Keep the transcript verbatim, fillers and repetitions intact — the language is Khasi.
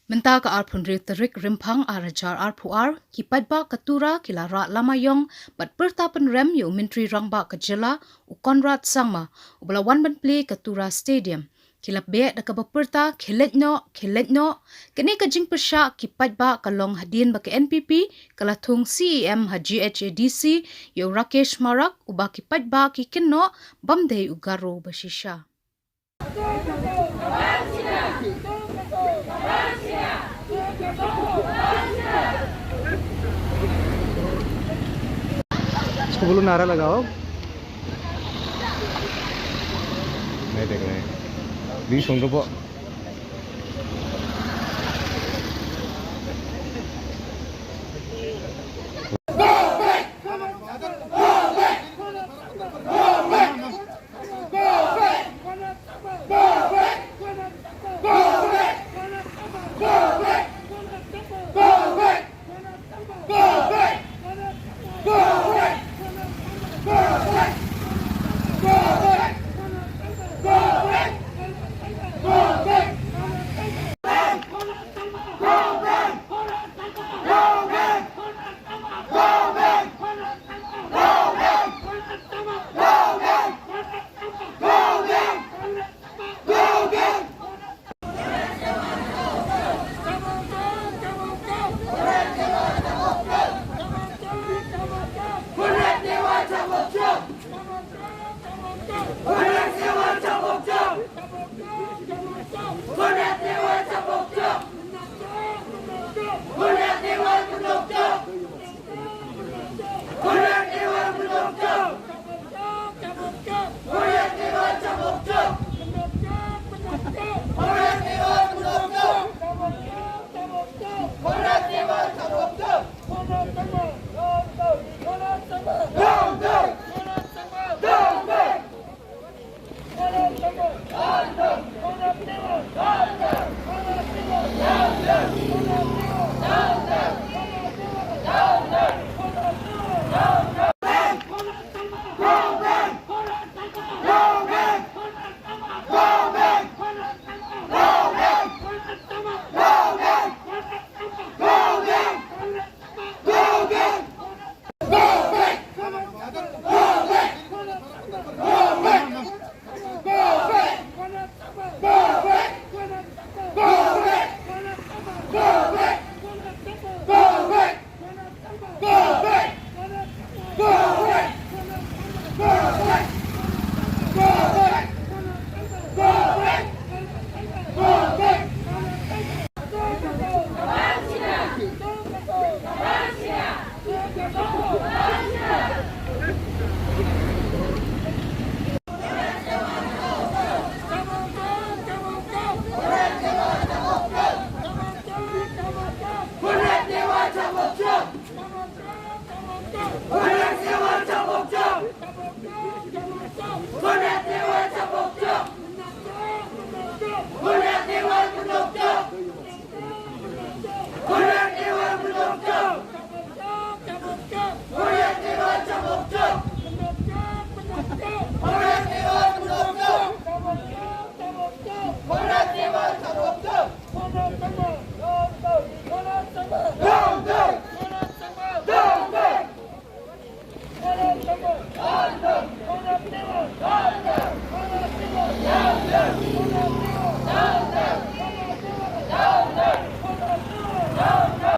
Mynta ka arphew hynriew tarik Rymphang ar hajar arphew ar, ki paidbah ka Tura ki la rah lama ïong bad pyrta pynrem ïa u Myntri Rangbah ka jylla, u Conrad Sangma, uba la wan ban plie ka Tura Stadium. Ki la beh da kaba pyrta, "Khie leit noh, khie leit noh." Kane ka jingpyrshah ki paidbah ka long hadien ba ka N P P ka la thung C E M ha G H A D C ïa u Rakesh Marak, uba ki paidbah ki kynnoh bym dei u Garo ba shisha. इसको बोलो नारा लगाओ। नहीं देख रहे हैं। बीस उनको